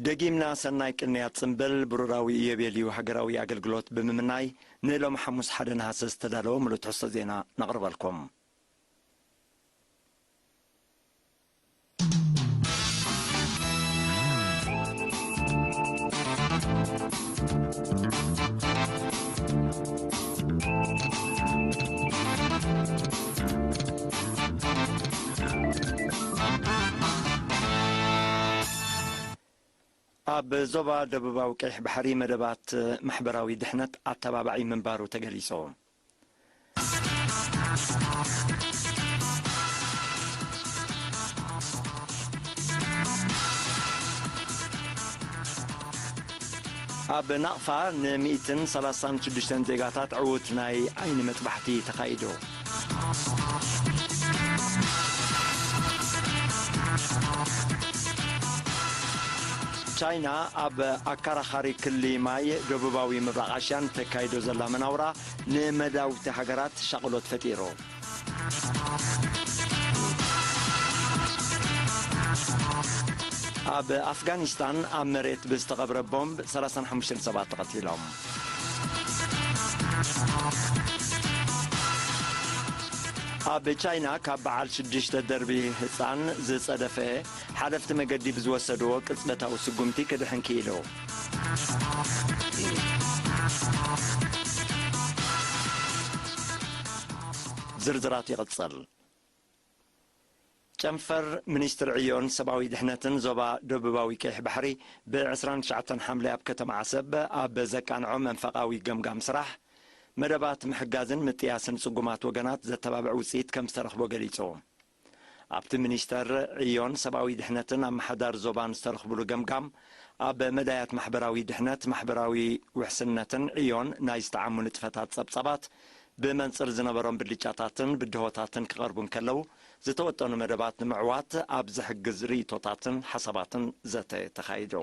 ደጊምና ሰናይ ቅንያት ጽምብል ብሩራዊ ኢዮቤልዩ ሃገራዊ ኣገልግሎት ብምምናይ፣ ንሎሚ ሓሙስ ሓደ ነሃሰ ዝተዳለወ ምሉእ ትሕዝቶ ዜና ነቕርበልኩም። ኣብ ዞባ ደቡባዊ ቀይሕ ባሕሪ መደባት ማሕበራዊ ድሕነት ኣተባባዒ ምንባሩ ተገሊጹ። ኣብ ናቕፋ ንሚእትን ሰላሳን ሽዱሽተን ዜጋታት ዕዉት ናይ ዓይኒ መጥባሕቲ ተኻይዱ። ቻይና ኣብ ኣከራኻሪ ክሊ ማይ ደቡባዊ ምብራቕ ኣሽያን ተካይዶ ዘላ መናውራ ንመዳውብቲ ሃገራት ሻቕሎት ፈጢሩ። ኣብ ኣፍጋኒስታን ኣብ መሬት ብዝተቐብረ ቦምብ ሰላሳን ሓሙሽተን ሰባት ተቐቲሎም። ኣብ ቻይና ካብ በዓል ሽዱሽተ ደርቢ ህጻን ዝጸደፈ ሓለፍቲ መገዲ ብዝወሰድዎ ቅጽበታዊ ስጉምቲ ክድሕን ክኢሉ። ዝርዝራት ይቕጽል። ጨንፈር ሚኒስትሪ ዕዮን ሰብኣዊ ድሕነትን ዞባ ደቡባዊ ቀይሕ ባሕሪ ብ ዕስራን ትሽዓተን ሓምለ ኣብ ከተማ ዓሰብ ኣብ ዘቃንዖ መንፈቓዊ ገምጋም ስራሕ፣ መደባት ምሕጋዝን ምጥያስን ጽጉማት ወገናት ዘተባብዕ ውጽኢት ከም ዝተረኽቦ ገሊጹ። ኣብቲ ሚኒስተር ዕዮን ሰብኣዊ ድሕነትን ኣመሓዳሪ ዞባን ዝተረኽብሉ ገምጋም፣ ኣብ መዳያት ማሕበራዊ ድሕነት፣ ማሕበራዊ ውሕስነትን ዕዮን ናይ ዝተዓሙ ንጥፈታት ጸብጻባት ብመንጽር ዝነበሮም ብልጫታትን ብድሆታትን ክቐርቡ እንከለዉ፣ ዝተወጠኑ መደባት ንምዕዋት ኣብ ዝሕግዝ ርእይቶታትን ሓሳባትን ዘተ ተኻይዱ።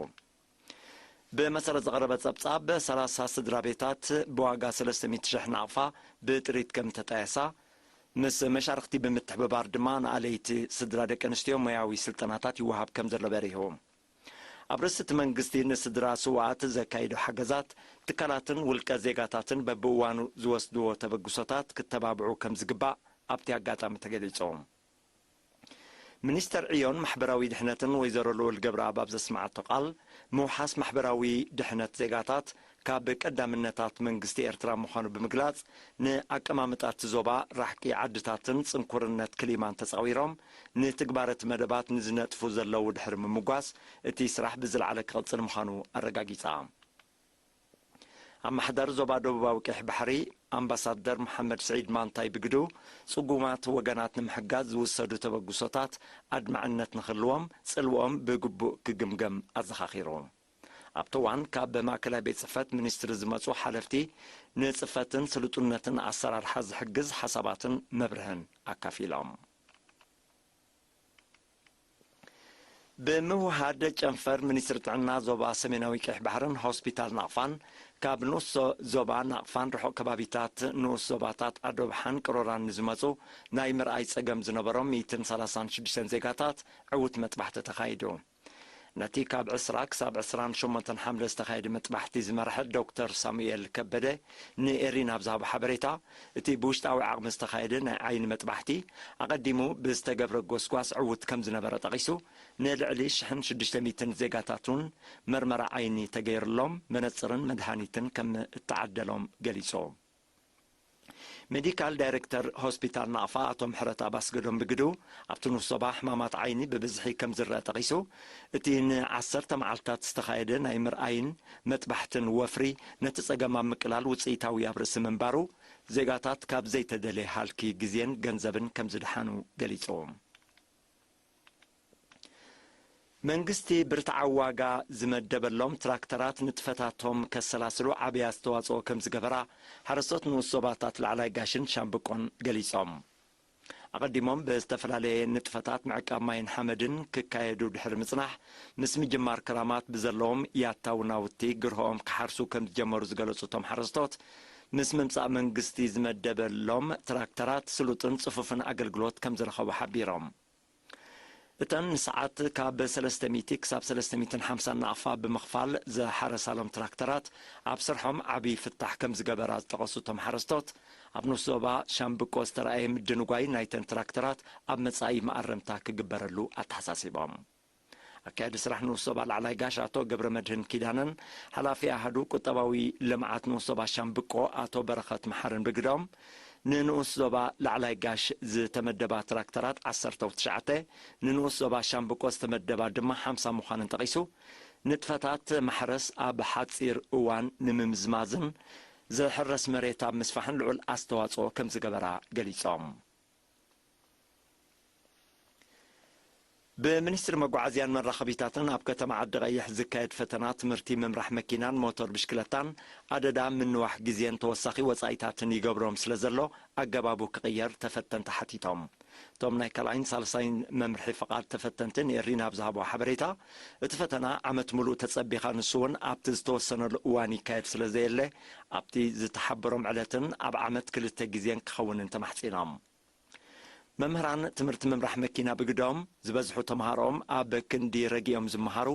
ብመሰረት ዝቐረበ ጸብጻብ፣ ሰላሳ ስድራ ቤታት ብዋጋ ሰለስተ ሚእቲ ሽሕ ናቕፋ ብጥሪት ከም ተጣየሳ፣ ምስ መሻርኽቲ ብምትሕብባር ድማ ንኣለይቲ ስድራ ደቂ ኣንስትዮ ሞያዊ ስልጠናታት ይወሃብ ከም ዘሎ በሪሁ። ኣብ ርእሲ እቲ መንግስቲ ንስድራ ስውኣት ዘካይዶ ሓገዛት፣ ትካላትን ውልቀ ዜጋታትን በብእዋኑ ዝወስድዎ ተበግሶታት ክተባብዑ ከም ዝግባእ ኣብቲ ኣጋጣሚ ተገሊጹ። ሚኒስተር ዕዮን ማሕበራዊ ድሕነትን ወይዘሮ ልኡል ገብረኣብ ኣብ ዘስምዓቶ ቃል፣ ምውሓስ ማሕበራዊ ድሕነት ዜጋታት ካብ ቀዳምነታት መንግስቲ ኤርትራ ምዃኑ ብምግላጽ፣ ንኣቀማምጣ እቲ ዞባ፣ ራሕቂ ዓድታትን ጽንኩርነት ክሊማን ተጻዊሮም፣ ንትግባረ እቲ መደባት ንዝነጥፉ ዘለዉ ድሕሪ ምምጓስ፣ እቲ ስራሕ ብዝለዓለ ክቕጽል ምዃኑ ኣረጋጊጻ። ኣመሓዳሪ ዞባ ደቡባዊ ቀይሕ ባሕሪ ኣምባሳደር መሓመድ ስዒድ ማንታይ ብግዱ፣ ጽጉማት ወገናት ንምሕጋዝ ዝውሰዱ ተበግሶታት ኣድማዕነት ንኽህልዎም ጽልውኦም ብግቡእ ክግምገም ኣዘኻኺሩ። ኣብቲ እዋን ካብ ማእከላይ ቤት ጽሕፈት ሚኒስትሪ ዝመጹ ሓለፍቲ ንጽፈትን ስልጡነትን ኣሰራርሓ ዝሕግዝ ሓሳባትን መብርህን ኣካፊሎም። ብምውሃድ ጨንፈር ሚኒስትሪ ጥዕና ዞባ ሰሜናዊ ቀይሕ ባሕርን ሆስፒታል ናቕፋን፣ ካብ ንኡስ ዞ-፣ ዞባ ናቕፋን ርሑቕ ከባቢታት ንኡስ ዞባታት ኣዶብሓን ቅሮራን ንዝመጹ ናይ ምርኣይ ጸገም ዝነበሮም ሚእትን ሰላሳን ሽዱሽተን ዜጋታት ዕዉት መጥባሕቲ ተኻይዱ። ነቲ ካብ ዕስራ ክሳብ ዕስራን ሸሞንተን ሓምለ ዝተኻየደ መጥባሕቲ ዝመርሐ ዶክተር ሳሙኤል ከበደ ንኤሪና ኣብ ዝሃቦ ሓበሬታ፣ እቲ ብውሽጣዊ ዓቕሚ ዝተኻየደ ናይ ዓይኒ መጥባሕቲ፣ ኣቐዲሙ ብዝተገብረ ጎስጓስ ዕዉት ከም ዝነበረ ጠቒሱ፣ ንልዕሊ ሽሕን ሽዱሽተ ሚእትን ዜጋታት እውን መርመራ ዓይኒ ተገይርሎም፣ መነጽርን መድሃኒትን ከም እተዓደሎም ገሊጹ። ሜዲካል ዳይሬክተር ሆስፒታል ናቕፋ ኣቶ ምሕረት ኣባስገዶም ብግዱ፣ ኣብቲ ንኡስ ዞባ ሕማማት ዓይኒ ብብዝሒ ከም ዝረአ ጠቒሱ፣ እቲ ንዓሰርተ መዓልታት ዝተኻየደ ናይ ምርኣይን መጥባሕትን ወፍሪ ነቲ ጸገም ኣብ ምቅላል ውጽኢታዊ ኣብ ርእሲ ምንባሩ፣ ዜጋታት ካብ ዘይተደልየ ሃልኪ ግዜን ገንዘብን ከም ዝደሓኑ ገሊጹ። መንግስቲ ብርትዓዊ ዋጋ ዝመደበሎም ትራክተራት ንጥፈታቶም ከሰላስሉ ዓብዪ ኣስተዋጽኦ ከም ዝገበራ ሓረስቶት ንኡስ ዞባታት ላዕላይ ጋሽን ሻምብቆን ገሊጾም። ኣቐዲሞም ብዝተፈላለየ ንጥፈታት ምዕቃብ ማይን ሓመድን ክካየዱ ድሕሪ ምጽናሕ፣ ምስ ምጅማር ክራማት ብዘለዎም ያታዊ ናውቲ ግርሆኦም ክሓርሱ ከም ዝጀመሩ ዝገለጹ እቶም ሓረስቶት፣ ምስ ምምጻእ መንግስቲ ዝመደበሎም ትራክተራት ስሉጥን ጽፉፍን ኣገልግሎት ከም ዝረኸቡ ሓቢሮም። እተን ንሰዓት ካብ ሰለስተ ሚእቲ ክሳብ ሰለስተ ሚእትን ሓምሳን ናቕፋ ብምኽፋል ዝሓረሳሎም ትራክተራት ኣብ ስርሖም ዓብዪ ፍታሕ ከም ዝገበራ ዝጠቐሱ እቶም ሓረስቶት፣ ኣብ ንኡስ ዞባ ሻምብቆ ዝተረኣየ ምድንጓይ ናይተን ትራክተራት ኣብ መጻኢ መኣረምታ ክግበረሉ ኣተሓሳሲቦም። ኣካያዲ ስራሕ ንኡስ ዞባ ላዕላይ ጋሽ ኣቶ ገብረ መድህን ኪዳነን ሓላፊ ኣሃዱ ቁጠባዊ ልምዓት ንኡስ ዞባ ሻምብቆ ኣቶ በረኸት መሓርን ብግዶም፣ ንንኡስ ዞባ ላዕላይ ጋሽ ዝተመደባ ትራክተራት ዓሰርተ ትሽዓተ፣ ንንኡስ ዞባ ሻምብቆ ዝተመደባ ድማ ሓምሳ ምዃነን ጠቒሱ፣ ንጥፈታት ማሕረስ ኣብ ሓጺር እዋን ንምምዝማዝን ዝሕረስ መሬት ኣብ ምስፋሕን ልዑል ኣስተዋጽኦ ከም ዝገበራ ገሊጾም። ብሚኒስትሪ መጓዓዝያን መራኸቢታትን ኣብ ከተማ ዓዲ ቀይሕ ዝካየድ ፈተና ትምህርቲ ምምራሕ መኪናን ሞተር ብሽክለታን ኣደዳ ምንዋሕ ግዜን ተወሳኺ ወጻኢታትን ይገብሮም ስለ ዘሎ ኣገባቡ ክቕየር ተፈተንቲ ሓቲቶም። እቶም ናይ ካልኣይን ሳልሳይን መምርሒ ፍቓድ ተፈተንቲ ንኤሪና ኣብ ዝሃቦ ሓበሬታ፣ እቲ ፈተና ዓመት ምሉእ ተጸቢኻ ንሱ እውን ኣብቲ ዝተወሰነሉ እዋን ይካየድ ስለ ዘየለ ኣብቲ ዝተሓበሮም ዕለትን ኣብ ዓመት ክልተ ግዜን ክኸውንን ተማሕጺኖም። መምህራን ትምህርቲ ምምራሕ መኪና ብግዶም፣ ዝበዝሑ ተምሃሮኦም ኣብ ክንዲ ረጊኦም ዝመሃሩ፣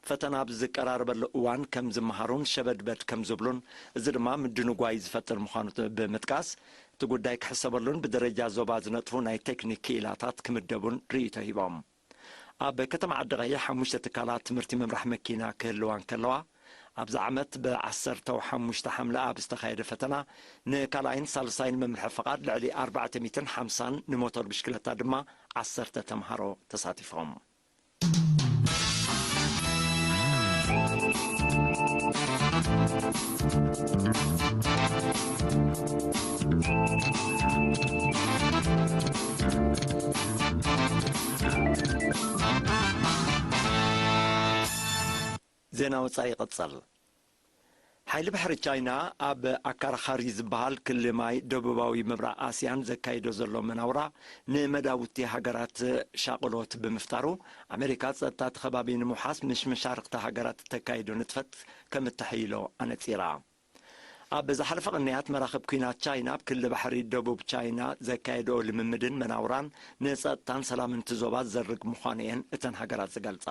ፈተና ኣብ ዝቀራረበሉ እዋን ከም ዝመሃሩን ሸበድበድ ከም ዝብሉን፣ እዚ ድማ ምድንጓይ ዝፈጥር ምዃኑ ብምጥቃስ፣ እቲ ጉዳይ ክሕሰበሉን ብደረጃ ዞባ ዝነጥፉ ናይ ቴክኒክ ክኢላታት ክምደቡን ርእይቶ ሂቦም። ኣብ ከተማ ዓዲ ቀይሕ ሓሙሽተ ትካላት ትምህርቲ ምምራሕ መኪና ክህልዋ እንከለዋ፣ ኣብዚ ዓመት ብዓሰርተ ሓሙሽተ ሓምለ ኣብ ዝተኻየደ ፈተና ንካልኣይን ሳልሳይን መምርሒ ፍቓድ ልዕሊ ኣርባዕተ ሚእትን ሓምሳን፣ ንሞተር ብሽክለታ ድማ ዓሰርተ ተምሃሮ ተሳቲፎም። ዜና ወጻኢ ይቕጽል። ሓይሊ ባሕሪ ቻይና ኣብ ኣካራኻሪ ዝበሃል ክሊ ማይ ደቡባዊ ምብራቕ ኣስያን ዘካይዶ ዘሎ መናውራ ንመዳውቲ ሃገራት ሻቕሎት ብምፍጣሩ፣ ኣሜሪካ ጸጥታ እቲ ከባቢ ንምውሓስ ምስ መሻርኽቲ ሃገራት እተካይዶ ንጥፈት ከም እተሐይሎ ኣነጺራ። ኣብ ዝሓለፈ ቅንያት መራኽብ ኲናት ቻይና ኣብ ክሊ ባሕሪ ደቡብ ቻይና ዘካየድኦ ልምምድን መናውራን ንጸጥታን ሰላምን እቲ ዞባ ዘርግ ምዃኑ እየን እተን ሃገራት ዝገልጻ።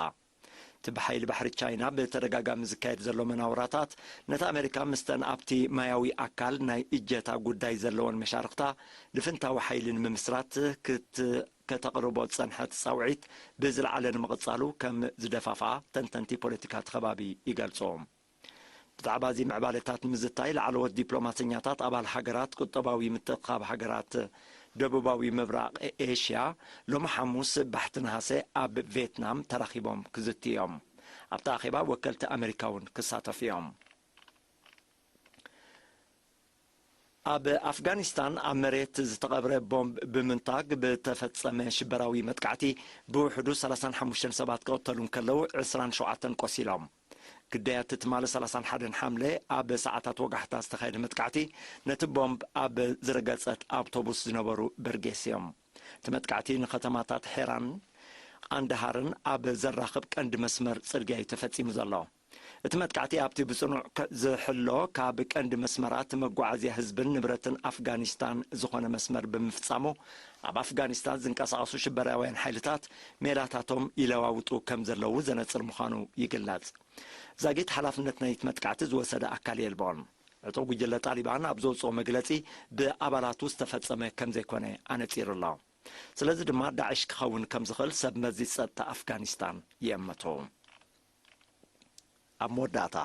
እቲ ብሓይሊ ባሕሪ ቻይና ብተደጋጋሚ ዝካየድ ዘሎ መናውራታት፣ ነቲ ኣሜሪካ ምስተን ኣብቲ ማያዊ ኣካል ናይ እጀታ ጉዳይ ዘለወን መሻርኽታ ልፍንታዊ ሓይሊ ንምምስራት ክት-፣ ከተቕርቦ ዝጸንሐት ጻውዒት ብዝለዓለ ንምቕጻሉ ከም ዝደፋፍኣ ተንተንቲ ፖለቲካ እቲ ከባቢ ይገልጹ። ብዛዕባ እዚ ምዕባለታት ንምዝታይ፣ ላዕለዎት ዲፕሎማሰኛታት ኣባል ሃገራት ቁጠባዊ ምትእኽኻብ ሃገራት ደቡባዊ ምብራቕ ኤሽያ ሎሚ ሓሙስ ባሕቲ ነሃሰ ኣብ ቬትናም ተራኺቦም ክዝትዩ እዮም። ኣብቲ ኣኼባ ወከልቲ ኣሜሪካ እውን ክሳተፉ እዮም። ኣብ ኣፍጋኒስታን ኣብ መሬት ዝተቐብረ ቦምብ ብምንታግ ብተፈጸመ ሽበራዊ መጥቃዕቲ ብውሕዱ ሰላሳን ሓሙሽተን ሰባት ክቕተሉ እንከለዉ፣ ዕስራን ሸውዓተን ቆሲሎም። ግዳያት ትማሊ ሰላሳን ሓደን ሓምለ ኣብ ሰዓታት ወጋሕታ ዝተኻየደ መጥቃዕቲ፣ ነቲ ቦምብ ኣብ ዝረገጸት ኣውቶቡስ ዝነበሩ በርጌስ እዮም። እቲ መጥቃዕቲ ንከተማታት ሄራን ቃንዳሃርን ኣብ ዘራኽብ ቀንዲ መስመር ጽርግያ እዩ ተፈጺሙ ዘሎ። እቲ መጥቃዕቲ ኣብቲ ብጽኑዕ ከ-፣ ዝሕሎ ካብ ቀንዲ መስመራት መጓዓዝያ ህዝብን ንብረትን ኣፍጋኒስታን ዝኾነ መስመር ብምፍጻሙ፣ ኣብ ኣፍጋኒስታን ዝንቀሳቐሱ ሽበራውያን ሓይልታት ሜላታቶም ይለዋውጡ ከም ዘለዉ ዘነጽር ምዃኑ ይግለጽ። ዛጊት ሓላፍነት ናይቲ መጥቃዕቲ ዝወሰደ ኣካል የልቦን። ዕጡቕ ጉጅለ ጣሊባን ኣብ ዘውጽኦ መግለጺ፣ ብኣባላቱ ዝተፈጸመ ከም ዘይኮነ ኣነጺሩ ኣሎ። ስለዚ ድማ ዳዕሽ ክኸውን ከም ዝኽእል ሰብ መዚ ጸጥታ ኣፍጋኒስታን ይእምቱ። ኣብ መወዳእታ፣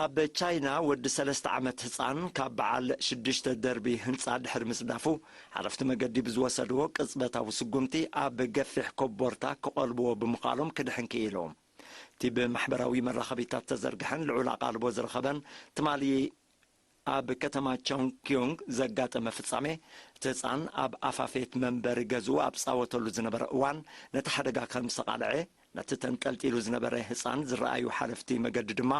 ኣብ ቻይና ወዲ ሰለስተ ዓመት ህጻን ካብ በዓል ሽዱሽተ ደርቢ ህንጻ ድሕሪ ምጽዳፉ፣ ሓለፍቲ መገዲ ብዝወሰድዎ ቅጽበታዊ ስጉምቲ ኣብ ገፊሕ ኮቦርታ ክቐልብዎ ብምኽኣሎም ክድሕን ክኢሉ። እቲ ብማሕበራዊ መራኸቢታት ተዘርግሐን ልዑል ኣቓልቦ ዝረኸበን ትማሊ ኣብ ከተማ ቾንግኪዮንግ ዘጋጠመ ፍጻሜ፣ እቲ ህጻን ኣብ ኣፋፌት መንበሪ ገዝኡ ኣብ ጻወተሉ ዝነበረ እዋን ነቲ ሓደጋ ከም ዝተቓልዐ፣ ነቲ ተንጠልጢሉ ዝነበረ ህጻን ዝረኣዩ ሓለፍቲ መገዲ ድማ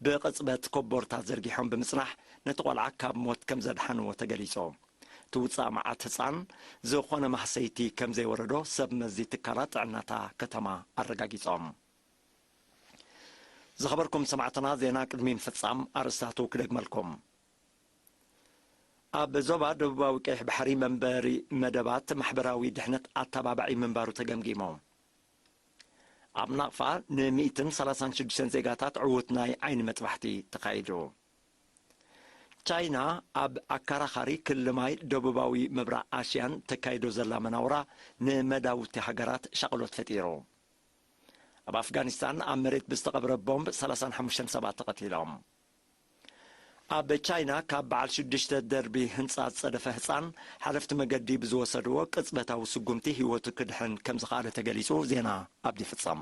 ብቕጽበት ኮቦርታ ዘርጊሖም ብምጽናሕ ነቲ ቆልዓ ካብ ሞት ከም ዘድሓንዎ ተገሊጹ። እቲ ውጻእ መዓት ህጻን ዝኾነ ማህሰይቲ ከም ዘይወረዶ ሰብ መዚ ትካላት ጥዕናታ ከተማ ኣረጋጊጾም። ዝኸበርኩም ሰማዕትና፣ ዜና ቅድሚ ምፍጻም ኣርእስታቱ ክደግመልኩም። ኣብ ዞባ ደቡባዊ ቀይሕ ባሕሪ መንበሪ መደባት ማሕበራዊ ድሕነት ኣተባባዒ ምንባሩ ተገምጊሙ። ኣብ ናቕፋ ን ሚእትን ሰላሳን ሽዱሽተን ዜጋታት ዕዉት ናይ ዓይኒ መጥባሕቲ ተኻይዱ። ቻይና ኣብ ኣከራኻሪ ክሊ ማይ ደቡባዊ ምብራቕ ኣሽያን ተካይዶ ዘላ መናውራ ንመዳውቲ ሃገራት ሻቕሎት ፈጢሩ። ኣብ ኣፍጋኒስታን ኣብ መሬት ብዝተቐብረ ቦምብ ሰላሳን ሓሙሽተን ሰባት ተቐቲሎም። ኣብ ቻይና ካብ በዓል ሽዱሽተ ደርቢ ህንጻ ዝጸደፈ ህጻን ሓለፍቲ መገዲ ብዝወሰድዎ ቅጽበታዊ ስጉምቲ ህይወቱ ክድሕን ከም ዝኸኣለ ተገሊጹ። ዜና ኣብዲ ፍጸም።